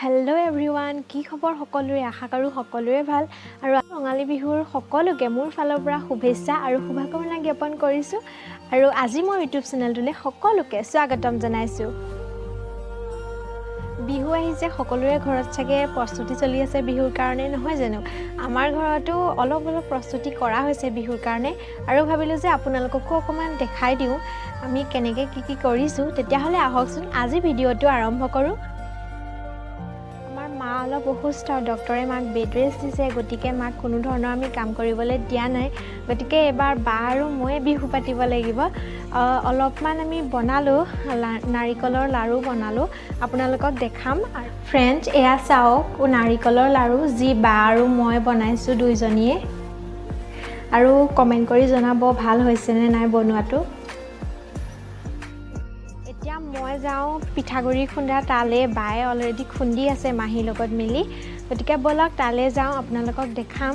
Hello' everyone, কি খবৰ সকলোৰে? আশা কৰোঁ সকলোৰে ভাল। আৰু ৰঙালী বিহুৰ সকলোকে মোৰ ফালৰ পৰা শুভেচ্ছা আৰু শুভকামনা জ্ঞাপন কৰিছোঁ। আৰু আজি মোৰ ইউটিউব চেনেলটোলৈ সকলোকে স্বাগতম জনাইছোঁ। বিহু আহিছে, সকলোৰে ঘৰত চাগে প্ৰস্তুতি চলি আছে বিহুৰ কাৰণে, নহয় জানো? আমাৰ ঘৰতো অলপ অলপ প্ৰস্তুতি কৰা হৈছে বিহুৰ কাৰণে। আৰু ভাবিলোঁ যে আপোনালোককো অকণমান দেখাই দিওঁ আমি কেনেকৈ কি কি কৰিছোঁ। তেতিয়াহ'লে আহকচোন আজি ভিডিঅ'টো আৰম্ভ কৰোঁ। মা অলপ অসুস্থ, ডক্টৰে মাক বেড ৰেষ্ট দিছে, গতিকে মাক কোনো ধৰণৰ আমি কাম কৰিবলৈ দিয়া নাই। গতিকে এইবাৰ বা আৰু ময়ে বিহু পাতিব লাগিব। অলপমান আমি বনালোঁ, নাৰিকলৰ লাড়ু বনালোঁ, আপোনালোকক দেখাম। ফ্ৰেণ্ডছ, এয়া চাওক নাৰিকলৰ লাড়ু যি বা আৰু মই বনাইছোঁ দুইজনীয়ে। আৰু কমেণ্ট কৰি জনাব ভাল হৈছেনে নাই বনোৱাটো। এতিয়া মই যাওঁ পিঠাগুড়ি খুন্দা তালৈ, বায়ে অলৰেডি খুন্দি আছে মাহীৰ লগত মিলি। গতিকে ব'লক তালৈ যাওঁ, আপোনালোকক দেখাম।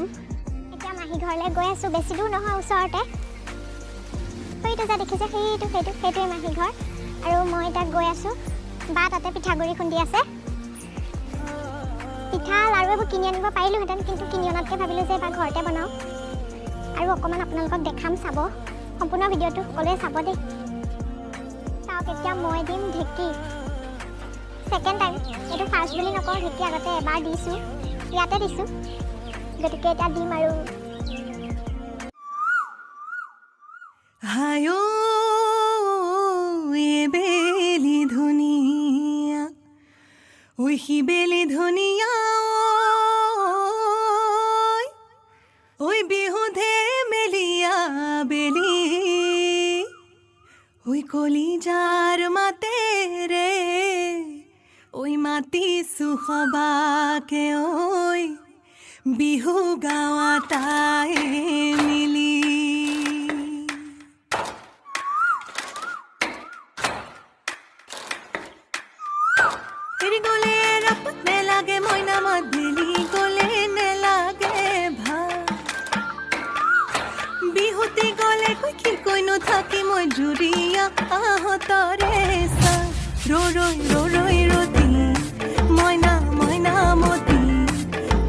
এতিয়া মাহী ঘৰলৈ গৈ আছোঁ, বেছি দূৰ নহয়, ওচৰতে। সেইটো যে দেখিছে, সেইটো সেইটো সেইটোৱে মাহী ঘৰ। আৰু মই এতিয়া গৈ আছোঁ, বা তাতে পিঠাগুড়ি খুন্দি আছে। পিঠা লাড়ু এইবোৰ কিনি আনিব পাৰিলোহেঁতেন, কিন্তু কিনি অনাতকৈ ভাবিলোঁ যে এবাৰ ঘৰতে বনাওঁ। আৰু অকণমান আপোনালোকক দেখাম, চাব সম্পূৰ্ণ ভিডিঅ'টো সকলোৱে চাব দেই। চাওক, এতিয়া মই দিম ঢেঁকী, ছেকেণ্ড টাইম। এইটো ফাৰ্ষ্ট বুলি নকওঁ, ঢেঁকী আগতে এবাৰ দিছোঁ, ইয়াতে দিছোঁ, গতিকে এতিয়া দিম। আৰু বেলি ধুনীয়া, ঐ বেলি ধুনীয়া, ঐ বিহু ধেমেলীয়া বেলি, ঐ কলিজাৰ মাতেৰে ঐ মাতিছো সবাকে, ঐ বিহু গাঁৱা তাই মিলি। গলে নেলাগে মইনা মাত, বেলি গলে নেলাগে ভাল, বিহুতি গলে কৈ কি কৈনো থাকি মই জুৰিয়া আহতৰে চা। ৰ ৰৈ ৰ ৰৈ ৰতি মইনা মইনা মতি,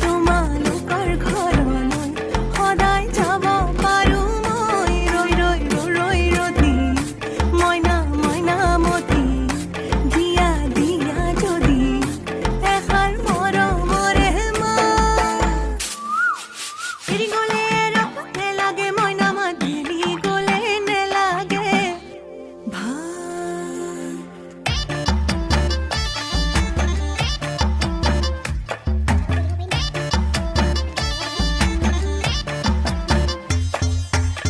তোমালোকৰ ঘৰলৈ সদায় যাব পাৰোঁ মই। ৰৈ ৰৈ ৰ ৰৈ ৰতি মইনা মইনা মতি, দিয়া দিয়া যদি এষাৰ মৰমৰে মা। গলে নেলাগে মইনা মাত, বেলি গলে নেলাগে ভাল।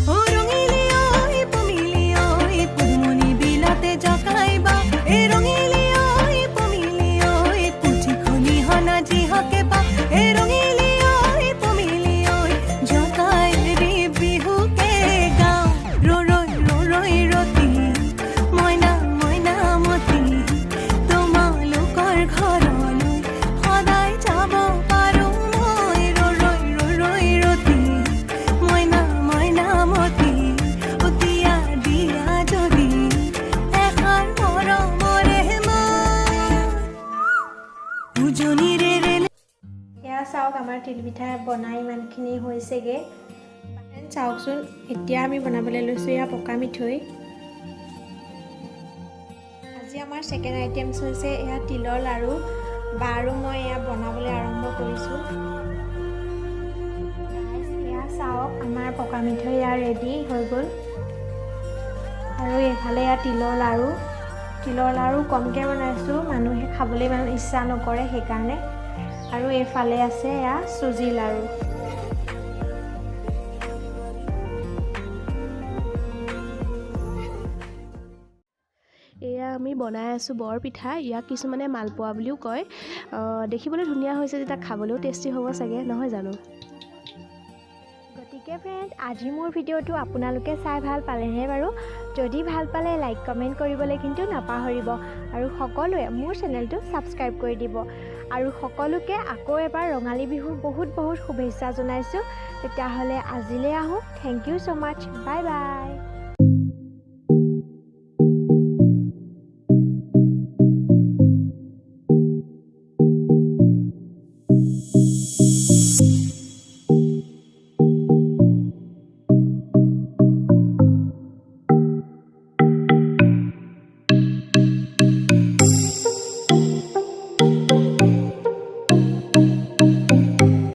ও ৰঙিলী ঐ পমিলি ঐ পদুমণি বিলাতে জকাইবা, এ ৰঙিলী ঐ পমিলি ঐ পুঠি খলিহনা যিহকে পা, এ ৰঙিলী ঐ পমিলি ঐ জকাই ৰে বিহুকে গাওঁ। ৰ ৰৈ ৰ ৰৈ ৰতি মইনা মইনা মতি, তোমালোকৰ ঘৰলৈ সদায় যাব পাৰোঁ মই। ৰ ৰৈ ৰ ৰৈ ৰতি মইনা মইনা মতি, অ দিয়া দিয়া যদি এষাৰ মৰমৰে মা। উজনিৰে ৰেল। এয়া চাওক আমাৰ তিলপিঠা বনাই ইমানখিনি হৈছেগৈ। চাওকচোন, এতিয়া আমি বনাবলৈ লৈছোঁ এয়া পকা মিঠৈ। আজি আমাৰ ছেকেণ্ড আইটেমছ হৈছে এয়া তিলৰ লাড়ু। বা আৰু মই এয়া বনাবলৈ আৰম্ভ কৰিছোঁ। এয়া চাওক আমাৰ পকা মিঠৈ এয়া ৰেডি হৈ গ'ল। আৰু এইফালে এয়া তিলৰ লাড়ু। তিলৰ লাড়ু কমকৈ বনাইছোঁ, মানুহে খাবলৈ ইমান ইচ্ছা নকৰে সেইকাৰণে। আৰু এইফালে আছে এয়া চুজি লাড়ু। এয়া আমি বনাই আছোঁ বৰপিঠা। ইয়াক কিছুমানে মালপোৱা বুলিও কয়। দেখিবলৈ ধুনীয়া হৈছে যেতিয়া খাবলৈও টেষ্টি হ'ব চাগে, নহয় জানো? গতিকে ফ্ৰেণ্ড, আজি মোৰ ভিডিঅ'টো আপোনালোকে চাই ভাল পালেনে বাৰু? যদি ভাল পালে লাইক কমেণ্ট কৰিবলৈ কিন্তু নাপাহৰিব। আৰু সকলোৱে মোৰ চেনেলটো ছাবস্ক্ৰাইব কৰি দিব। আৰু সকলোকে আকৌ এবাৰ ৰঙালী বিহুৰ বহুত বহুত শুভেচ্ছা জনাইছোঁ। তেতিয়াহ'লে আজিলৈ আহোঁ। Thank you so much, bye bye.